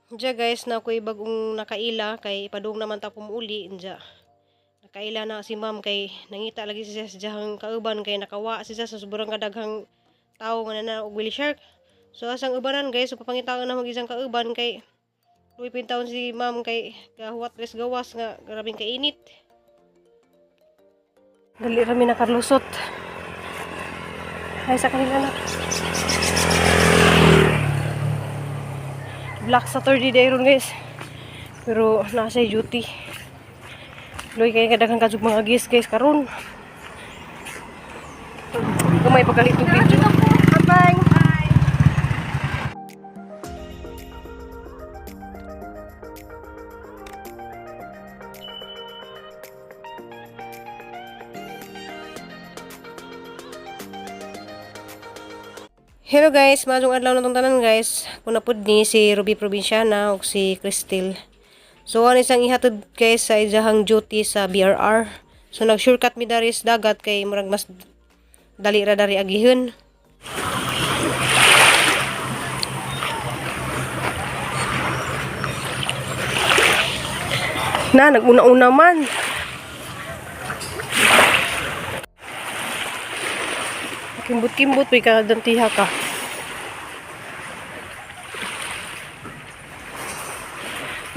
Diya guys, na ako'y bagong nakaila kay padung naman ta uli diya. Nakaila na si ma'am kay nangita lagi siya sa diyang kauban kay nakawa siya sa sobrang kadaghang tao nga na og whale shark. So asang ubanan guys, so papangitaon na mag isang kauban kay luwi taon si ma'am kay gahuwat res gawas nga grabing kainit. Dali rami nakarlusot. Ay sa kanila na. Black Saturday day ron guys. Pero nasa duty. Luwi kay kadaghang kajug mga gis guys karon. Gamay pagkalito video. Abang. Hello guys, maayong adlaw na tong tanan guys. Kuna pud ni si Ruby Provinciana ug si Cristel. So ano isang ihatod guys sa iyahang duty sa BRR. So nag shortcut mi dari sa dagat kay murag mas dali ra dari agihon. Na naguna-una man. Kimbot-kimbot may kadantiha ka.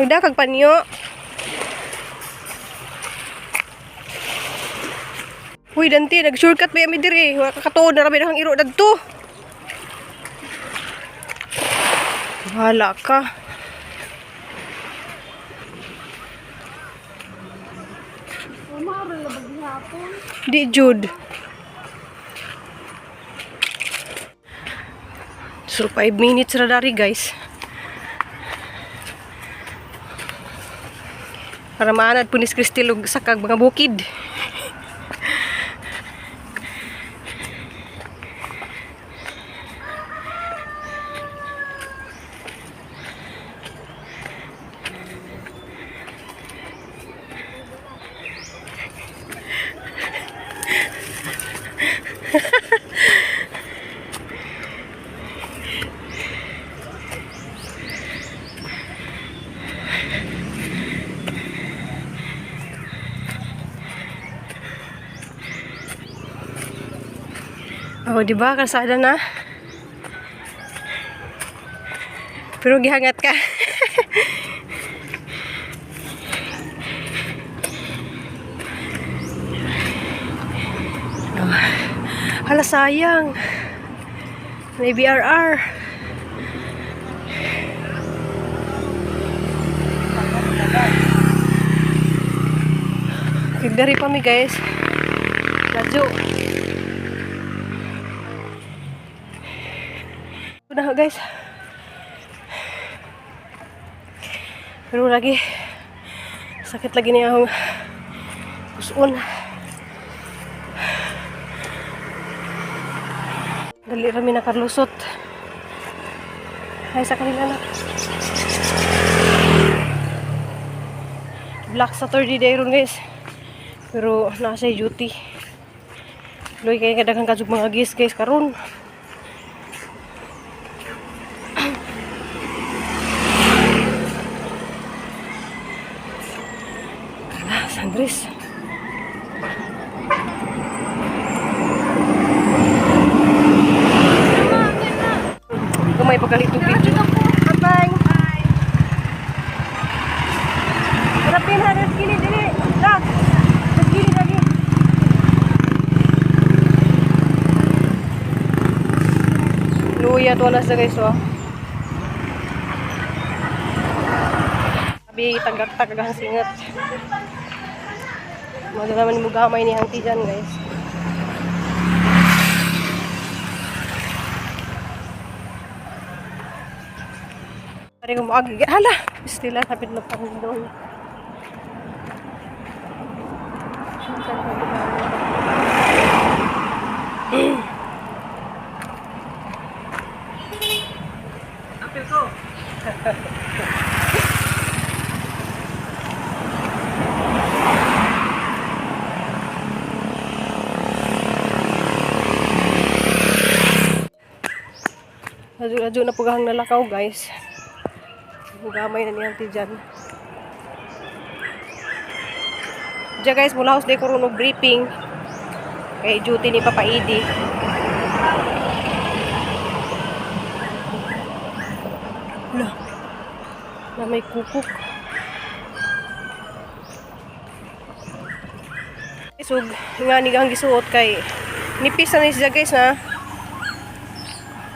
Magdakag panyo. Uy, Dante, nag-shortcut ba yami diri? Wala ka katuod na rami na iro dadto. Wala ka. Di, Jude. So, 5 minutes ra dari, guys. Para maanad po ni Cristel og sakag mga bukid. Oh, di ba? Kalsada na. Pero gihangat ka. Oh. Hala, sayang. May BRR. Kagdari pa mi guys. Ladyo. Na guys. Pero lagi sakit lagi niya akong puson. Dali rami nakarlusot. Ay sa kanila na. Black Saturday day ron guys. Pero nasa duty. Luwi kay kadaghang kajug mga gis guys karon. Ah, San Andres. Gamay pagkalito video. Abang. Rapin ha, gili dili. Da. Gili lagi. Luya to na sa guys oh. Sabi tagak-tagak ang singat. Mga naman mo gamay ni auntie dyan guys. Pare ko mo hala. Stila kapit na panginoon. Apil ko. Ladyo-ladyo na pugahang nalakaw guys. Gamay na niyang tiyan. Diyan guys, mula house day ko ron og briefing. Kay duty ni Papa Idi. Hala. Na may kukuk. So, nga ni ang gisuot kay nipis na ni siya guys na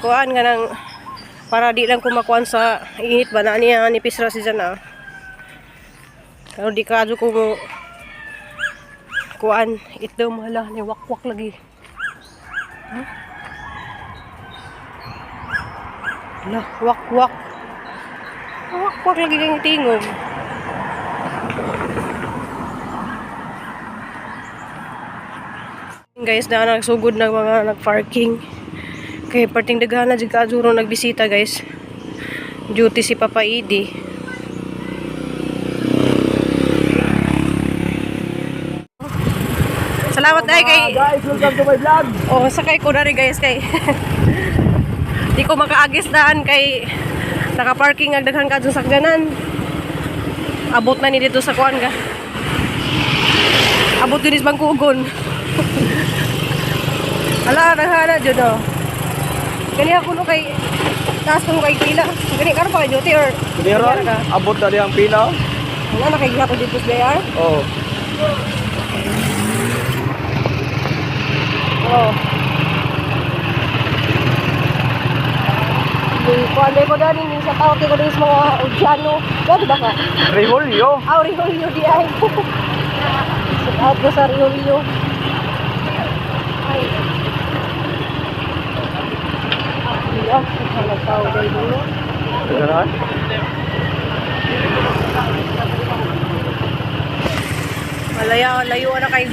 kuan nga nang para di lang kumakuan sa init ba na niya nipis ra siya na. Pero di ka ko mo kuan itom, hala ni wakwak lagi. Huh? Hala, wakwak. Wakwak lagi kang tingog. Guys, na nagsugod ng mga nagparking. Kay parting daghana jud kaadto nagbisita guys. Duty si Papa Idi. Salamat ay kay Guys, welcome to my vlog. Oh, sakay ko na rin guys kay di ko makaagis daan kay naka-parking ang daghan kadtong sakyanan. Abot na ni dito sa kuan ka. Abot din is Bangkugon. Ala, daghana jud oh. Gani ako no kay taas ko kay pila. Gani karon pa kay duty or Meron, ka? abot na ang pila. Wala na kay gihapon dito sa BR. Oh. Oh. Yung kuan ko dani yung sa tawag ko dani sa mga Udyano. Gado ba ka? Rehulyo. Ah, Riholio di ay. Shout out ko sa Riholio. Ay. Iya, nagtawag dahil dulo. Ganun. Malaya, layo na kay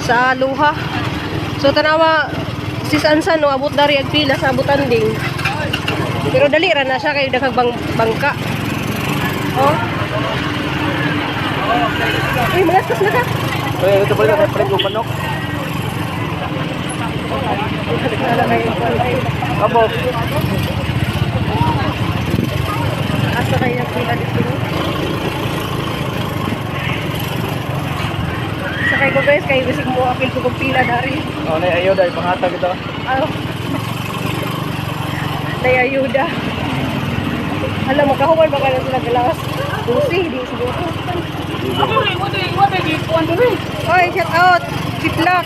sa Luha. So tanawa si Sansan no abot dari ag pila sa Butanding. Pero dali ra na siya kay daghang bangka. Oh. Uy, malastas na ka. Ay, ito pala, may palit manok. Abo. Asa kayo ng pila dito? No? Sakay ko guys, kay bisig mo apil ko kong pila dari. Oh, na ayo dahil panghatag ito. Aw. Nayayuda. Alam mo, kahuman baka na sila galas. Busi, di siguro. Oy, shout out! Siplak!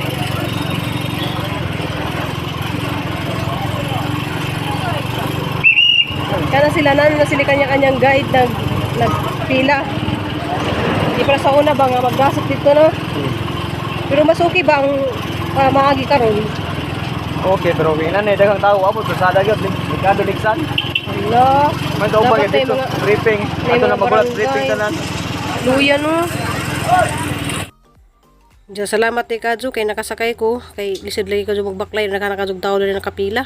Kana sila na sila kanya-kanyang guide nagpila. Di pala sa una ba nga maggasot dito no? Pero mas okay ba ang maagi karon? Okay, pero okay na eh, daghang tao abot sa gyud, likado ligsan. Hala. May daw ba Dapat may dito mga- briefing. may Ato mga na magulat barangay. briefing tanan. Luya no. Diyan, salamat kay Kadyo kay nakasakay ko kay lisod lagi kadyo magbaklay naghanap kadyo tao dali nakapila.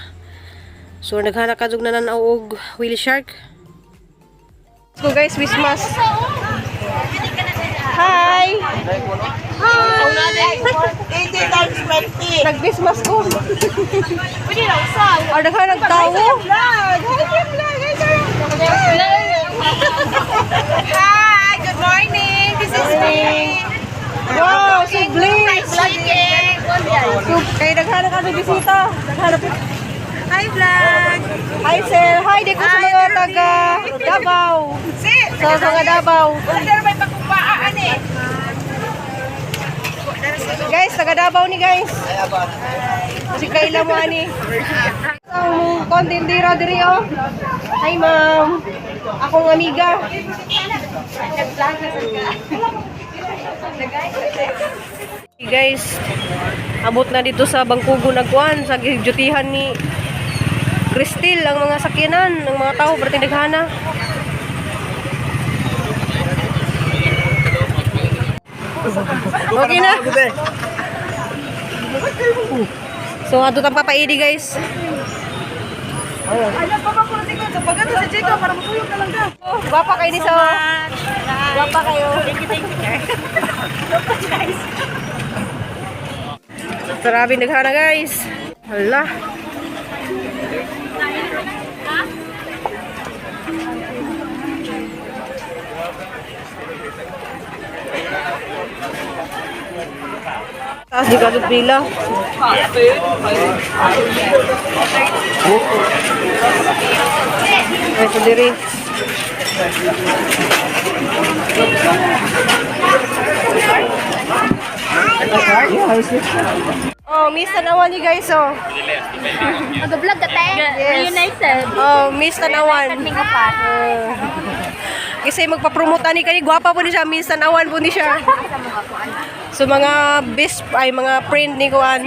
So naghanap kadyo na nanaw og whale shark. Let's go guys, Christmas. Hi. Hi. 80 times 20. Nag-Christmas ko. Or naghanap tao. Vlog! Hi, Kim Vlog! Hi, Sarah! Hi! Good morning! This is me! Wow, so bliss. Vlogging! So, kay naghanap kami bisita. Naghanap. Hi, vlog! Hi sir. Hi di ko sa mga taga Davao. Sir! Sa mga Davao. Sir, may pagkumpaan eh! Guys, taga Davao ni guys. Si Kayla mo ani. Ang kontindira diri oh. Hi ma'am. Akong amiga. Hey, guys, abot na dito sa Bangkugo nagkuan sa gidyutihan ni Cristel ang mga sakyanan ng mga tao perting daghana. Okay na. So ato tang papaidi guys. Ano pa ba kung tingnan sa pagano si Jacob para matuyog na lang ka. Oh, gwapa kayo ni sa. Gwapa kayo. Thank you, guys. Guys. Grabe naghana guys. Hala. Taas di ka pila. Ay, so diri. Oh, Miss Tanawan you guys, oh. Mag-vlog ka tayo. Yes. Reunited. Oh, Miss Tanawan. Kaming apat. Kasi magpa-promote ani kani, gwapa po ni siya, Miss Tanawan po ni siya. So mga best ay mga friend ni kuan.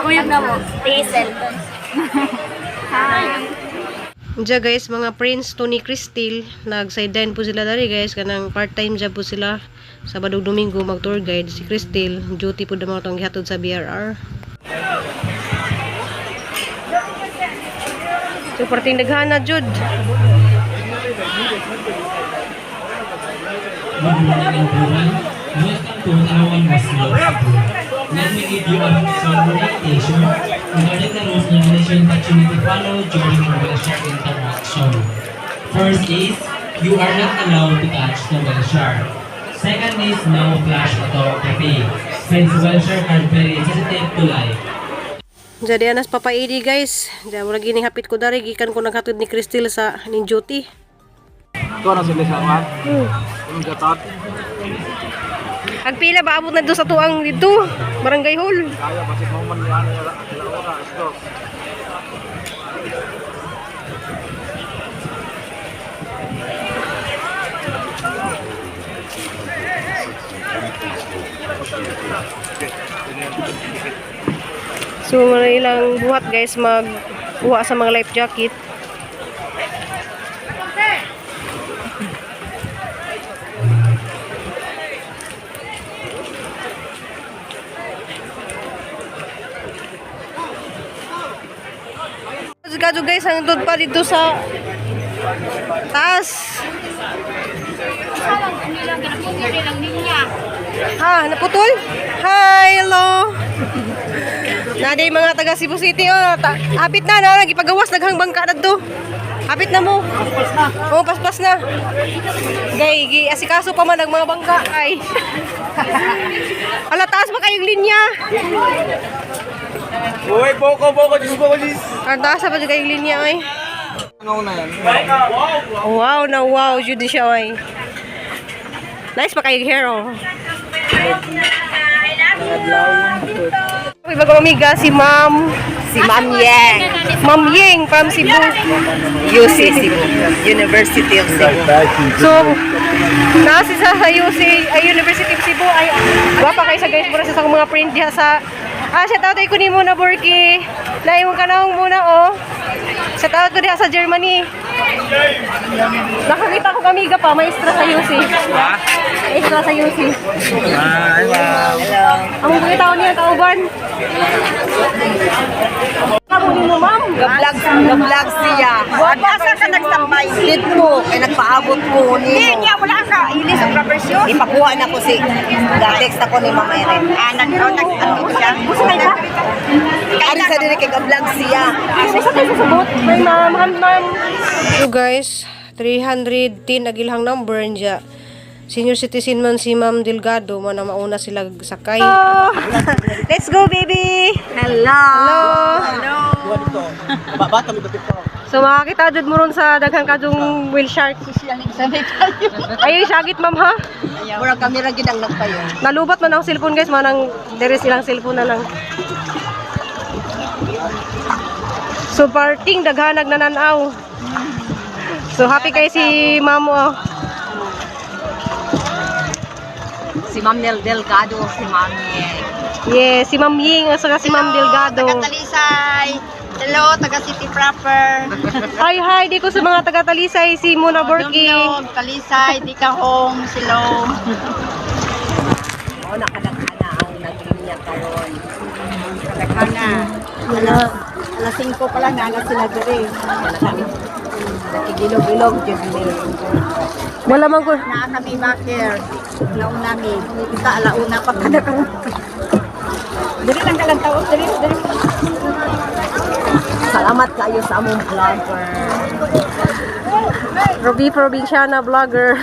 Kuyog na mo. Hazel. Hi. Diya guys, mga friends to ni Cristel, nag-sideline po sila dari guys, kanang part-time job po sila. Sabado ug Domingo mag tour guide si Cristel, duty po mga tong gihatod sa BRR. So parting daghana jud. Good morning, everyone. Welcome to Tanawan Muslim Cebu. Let me give you a short orientation regarding the rules and regulations that you need to follow during your whale shark interaction. First is, you are not allowed to touch the whale shark. Second is, no flash photography, since whale shark are very sensitive to light. Diya anas papaidi guys. Diya mura gini hapit ko dari gikan ko naghatod ni Cristel sa ning duty. Ito na sila sa mga. Anong gatad? Ang pila ba abot na do sa tuang dito, Barangay Hall. Kaya basig mo man ano ora ito. So mga ilang buhat guys magkuha sa mga life jacket. Kadyo guys, hangtod pa dito sa taas. Ha, naputol? Hi, hello. Naday mga taga Cebu City oh, hapit na na nagipagawas daghang bangka dadto. Hapit na mo. Paspas na. Oh, paspas na. Gay, gi asikaso pa man ang mga bangka ay. Ala taas ba kayong linya? Uy, boko boko jis boko jis. Ang taas pa jud kayong linya ay. Ano na yan? Wow na wow jud siya ay. Nice pa kayong hair oh. Uy, bagong amiga si Ma'am. Si Ma'am Yeng. Ma'am Ying from Cebu. UC Cebu. University of Cebu. So, nasa sa UC, ay University of Cebu, ay, gwapa kayo sa guys, mura sa akong mga print diha sa, shout out ay kunin muna, Borky. Naimong kanahong muna, oh. Shout out ko diha sa Germany. Nakakita ko kamiga pa, maestra sa UC. Maestra sa UC. Hi, ma'am. Ang mga tao niya, kauban. Kamo nimo, ma'am. Ga-vlog siya. Gwapa Asa ka nagtambay? Dito, kay nagpaabot ko nimo. Hindi niya, wala ka. Ilis ang proversyon. Ipakuha na ko si ga-text ako ni Ma'am Irene. Ah, nag, oh, nag, ano siya? Ari sa diri kay ga-vlog siya. Isa kayo sa boat. May ma'am, ma'am, ma'am. So guys, 310 agilhang number niya. Senior citizen man si Ma'am Delgado, man ang mauna sila sakay. Let's go, baby! Hello. Hello! Bata mi dapit ko. So makakita jud mo ron sa daghang kadung whale shark. Ay, syagit ma'am ha. Mura kami ra gid ang nagpayo. Nalubat man ang cellphone guys, manang there is ilang cellphone na lang. So parting daghanag nananaw. So happy kay si ma'am oh. Si Ma'am Nel Delgado, si Ma'am Yeng. Yes, si Ma'am Ying at saka si Ma'am Delgado. Taga Talisay. Hello, taga City Proper. Hi, hi, di ko sa mga taga Talisay si Muna Borky. Dumdum, Talisay, Dikahong, Silong. Oo, nakadaghana ang naglinya karon. Kadaghan na. Alas, alas 5 pa lang, nana sila diri. Nakigilog-ilog jud ni. Wala man ko. Naa kami backer. Nauna mi. Kita alauna pa kada karon. Diri lang kalang tao, diri, diri. Salamat kayo sa among vlogger. Ruby Provinciana vlogger.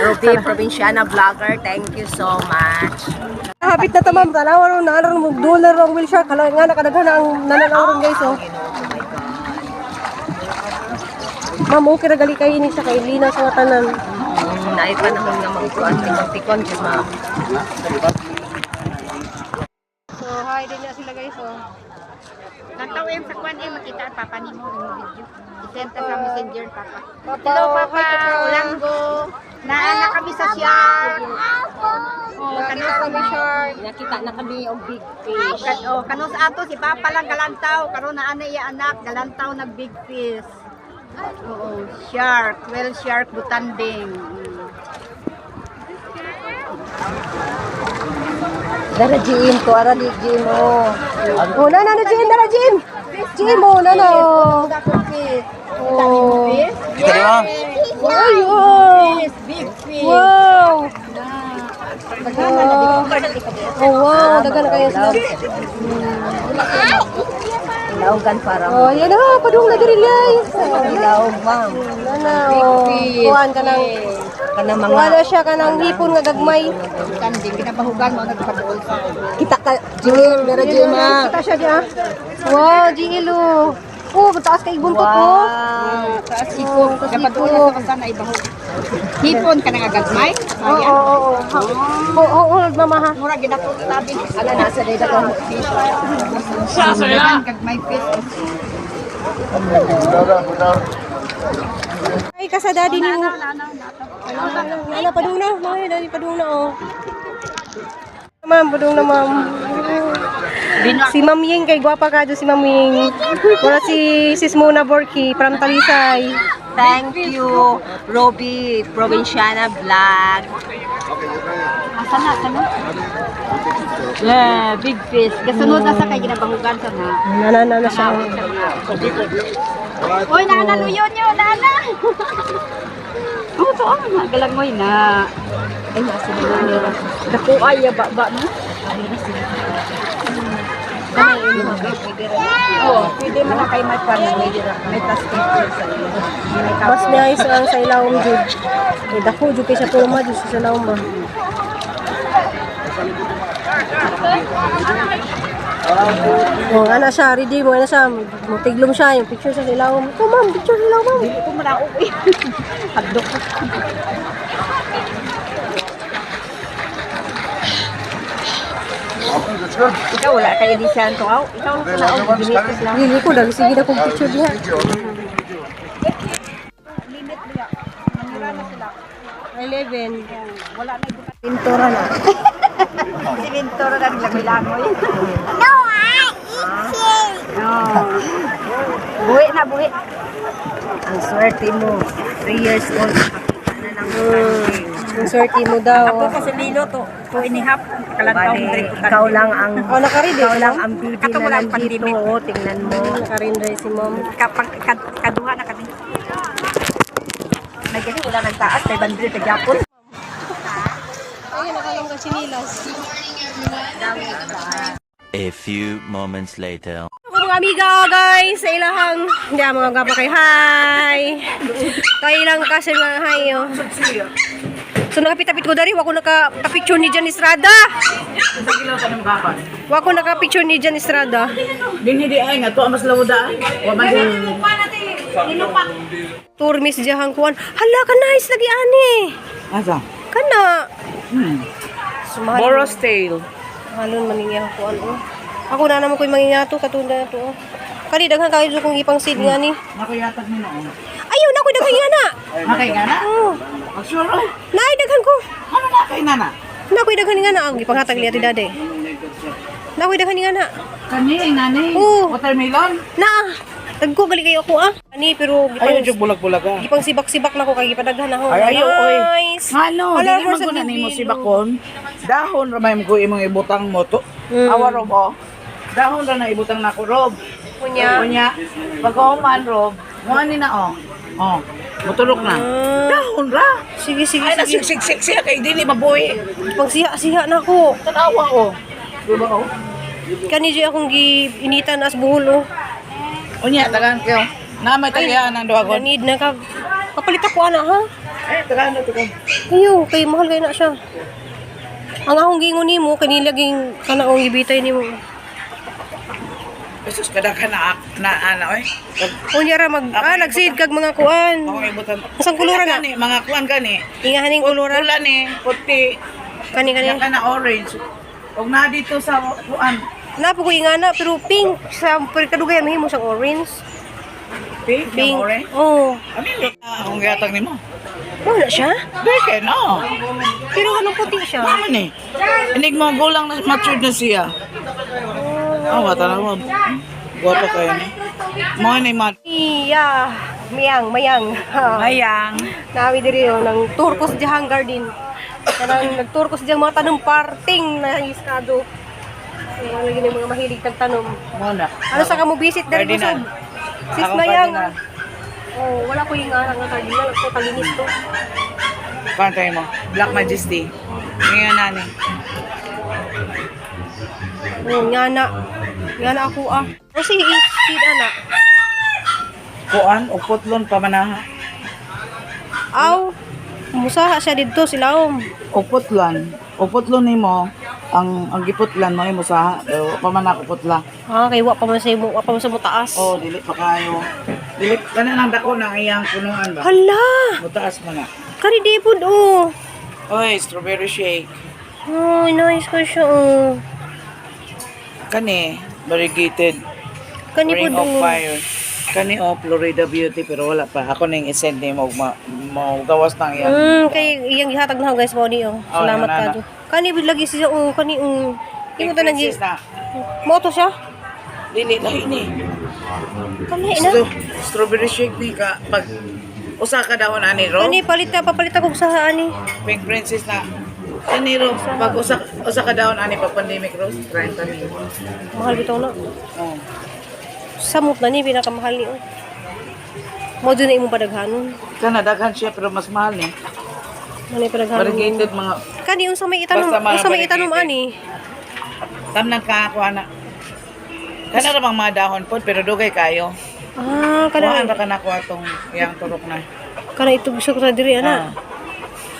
Ruby Provinciana vlogger, thank you so much. Hapit na ta, ma'am. Tanawa ron, naaron mo dollar ang whale shark. Hala nga nakadaghan na ang nananaw ron, guys, oh. Ma'am, okay ra gali kay ini sa kay linaw sa nga tanan. Naay panahon nga magkuan tikon jud, ma'am. So, hi din niya sila, guys, oh. Lantaw em sa kwan em makita ang papa nimo imong video. I-send ta sa Messenger, papa. Papa, Hello, oh, papa. hi, papa. Ulango. Naa na kami sa shark. Oh, Nakita kami shark. Nakita na kami og big fish. Oh, kanos ato si papa lang galantaw karon naa na iya anak galantaw nag big fish. Oo, shark, whale shark butanding. Dara GM ko ara di GM mo. Oh, na na na GM, na na GM. GM oh, na na. Oh. Oh. Kita di ma'am. Ay, oh. Big fish. Wow. Oh, oh wow, daghan na kayo sila. Laugan para Oh, yan na, padung na diri guys. Ilaog, ma'am. Na na, oh. Kuan ka ng Kana mga Kuan na siya ka ng hipon nga gagmay. Butanding ginabahugan mo nagpabuol sa. kita ka GM, dara GM ah. Kita siya diya. Wow, GL oh. Oh, taas kay buntot oh. Taas iko, dapat iko. una sa kasana ibahog. Hipon ka na nga gagmay. Oo, oo, oo. Oo, oo, hold mama ha. Mura ginako tabi. Ala nasa dito ko fish. Daghan gagmay fish. Ay, kasa daddy ni mo. Ala, padung na. Mga daddy, padung na, oh. Ma'am, padung na, ma'am. Si Ma'am Ying, kay gwapa ka dyan si Ma'am Ying. Wala si Sis Mona Borky from Talisay. Thank you, Roby Provinciana Vlog. Asa na, asa na? Yeah, big fish. Kasunod na sa kay ginabahugan sa na. Na, na, na, na siya. Oy, nana luyon nyo, nana. Oh, to ang mga galangoy na. Ay nasa na. Dako ay ba ba no? Oh, pwede man na kay may pan, may tas picture sa iyo. Mas nice ang sa ilawom, jud. Eh, dako, jud kay siya puma, jud sa ilawom ba. Oh, ana siya, ready mo, ana siya. Mutiglom siya, yung picture sa ilawom. Ito, ma'am, picture sa ilawom, ma'am. Ko man ako eh. Hadlok ko. Ikaw wala kayo di siya to. Ikaw na ako ginitis lang. Dili ko, dagi sige na kong picture diha. Limit niya. Manira na sila. 11. Wala na ibukan. Pintura na. Si Ventura na naglangoy-langoy. No, I eat No. Buhi na, buhi. Ang swerte mo. 3 years old. Nakakita na ng butanding. Ang swerte mo daw. Ako kasi Lilo to, 2.5. Kalantaw Bale, ikaw lang ang Oh, nakaready. ikaw lang ang bibi Kato na wala ang nandito. pandemic. Oh, tingnan mo. Nakarinday si ma'am. Kapag kaduha na kami. May gani wala nagtaas, may bandri ka Japon. Ay, nakalang ka chinilas. A few moments later. Ako mga amiga, guys, sa ilahang, hindi ah, mga gapa kay hi. Kay lang kasi mga hi, oh. So nakapit-apit ko dari, wako naka-picture ni Jan Estrada. Wako naka-picture ni Jan Estrada. Dinhi di ay nga to ang mas lawda. Wa man Tour Miss Jahang Kuan. Hala ka nice lagi ani. Asa? Kana. Sumahal. Boros tail. Halon man niya kuan oh. Ako na naman ko'y mangingato katunda na to. Oh. Kani daghan kayo jud kong ipang seed nga ni. Nako yatag ni noon. Ayaw na ko'y daghan nga na. Nakay nga na? Oh. Sure. oy. Naay daghan ko. Ano na kay nana? Na ko'y daghan nga na ang gipanghatag niya ti dade. Na ko'y daghan nga na. Kani nani? Oo. Watermelon? Na. Dagko gali kayo ako ah. Ani pero Ayo gipang jud bulag-bulag ah. gipang sibak-sibak na ko kay gipadaghan ako. Ay ayo oy. Nice. Ngano, Hala, dili man sa ko na nimo bibilo. si bakon. Dahon ra may mo imong ibutang mo to. Awa rob oh. Dahon ra na ibutang nako rob. Kunya. Kunya, pagkahuman rob, mo ani na oh. Oh, mutulok na. Dahon ra. Sige sige Ay sige. nasiksik siya kay dili mabuhi. Gipang siha-siha na ako. Tanawa oh. Diba oh? Kani jud akong gi initan as buhol oh. Unya, tagaan kayo. Na may tagihan ang duwagon. Need na ka. Kapalit ako ana ha. Eh, tagaan na tagaan. Ayo, kay mahal kay na siya. Ang akong giingon nimo kanila ging kana akong gibitay nimo. Jesus, kada ka na, na ana, oy. Unya ra mag nagsid kag mga kuan. Ako ibutan. Asang kulura na? Gani, mga kuan gani. Ingahaning kulura. Pula ni, puti. Kani kani. Yan ka na orange. Og na dito sa kuan, Napo ko ingana pero pink sa pero kadugayan mahimo siyang orange. pink, Pink. yung orange. Oh. Ano yun? Akong gihatag nimo. Wala siya. Beke, no. Pero anong puti siya? Mama ni. Inig mo gulang na matured na siya. Oh, wata na mo. Guwapo kayo ni. Mo ni ma. Iya, miyang, mayang. Mayang. Nami diri oh, ng Turcos Dihang Garden. Kanang nagturkos diyang mga tanom parting na iskado. Ayan, lagi ng mga mahilig tagtanom. Mo na. Ano sa kamo visit diri Cardinal. kusog? Sis Akong Mayang. cardinal. Oh, wala ko yung arang nga cardinal, ako talinis to. Kuan tayo mo. Black Majesty. Ngayon nani. Oh, nga na. Nga na ako ah. O sige, seed ana. Kuan o putlon pa manaha. Aw, musaha siya didto sila. O putlan. O putlon nimo ang giputlan mo imo sa pero pa man ako putla. Ah, kay wa pa man sa imo, wa pa man sa mo taas. Oh, dili pa kayo. Dili kana nang dako na ang iyang punuan ba. Hala! Mutaas mo na. Kani di pud oh. Oy, strawberry shake. Ay, nice ko siya oh. Kani, variegated. Kani Ring pud of oh. fire. Kani oh, Florida Beauty pero wala pa. Ako ning i-send nimo og mo gawas nang iyang. Kay iyang gihatag na ako guys mo ni oh. Oh, Salamat yun, ka. Kani pud lagi siya oh, kani oh. Imo tanan gi. Princess na. Mo to siya. Dili lahi ni. Kani na. Strawberry shake ni ka pag usa ka dahon ani ro. Kani palit ka papalit ako sa ani. Pink Princess na. Ani ro pag usa usa ka dahon ani pag pandemic ro, 30 mil. Mahal bitaw na. Oh. Samot na ni pinakamahal ni oh. Mo dun na imong padaghanon. Kana daghan siya pero mas mahal ni. Ano yung padaghanon? Variegated mga Kani unsa may itanom, Basta mga unsa may itanom variegated. ani? tamnan ka ako ana. Kana ra bang mga dahon pod pero dugay kayo. Ah, Kuhaan kana ra ka na ko atong iyang turok na. kana itugsok na diri ana.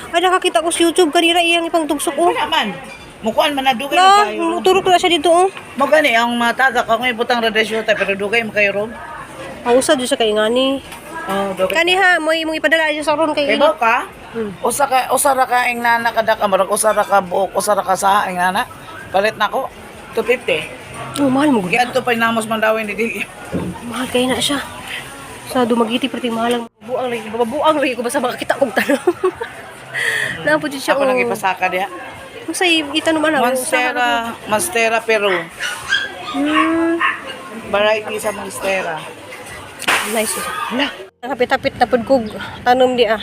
Ay nakakita ko sa YouTube kanina iyang ipangtugsok oh. Wala man. Mukuan man na dugay na Na, kayo. turok na siya dito oh. Mo gani ang mga tagak ako ibutang radasyon ta pero dugay mo kayo ro. Ang usa jud siya kay ngani. Oh, dugay. Kani ha, mo imong ipadala siya sa ron kay Kay init. ba ka? Usa ka usa ra ka ing nana kada ka murag usa ra ka buok, usa ra ka sa ing nana. Palit nako 250. Oh, mahal mo. gud. Giadto pa namos man dawin ni dili. Mahal kay na siya. Sa Dumaguete perti mahal ang buang lagi, babuang lagi ko basta makakita kog tanom. Naa po jud siya. Ako oh. nang ipasaka diha. Unsa itanom ana? Monstera, Monstera Peru. Variety sa Monstera. Nice. Hala. Hapit-hapit na pud kog tanom di ah.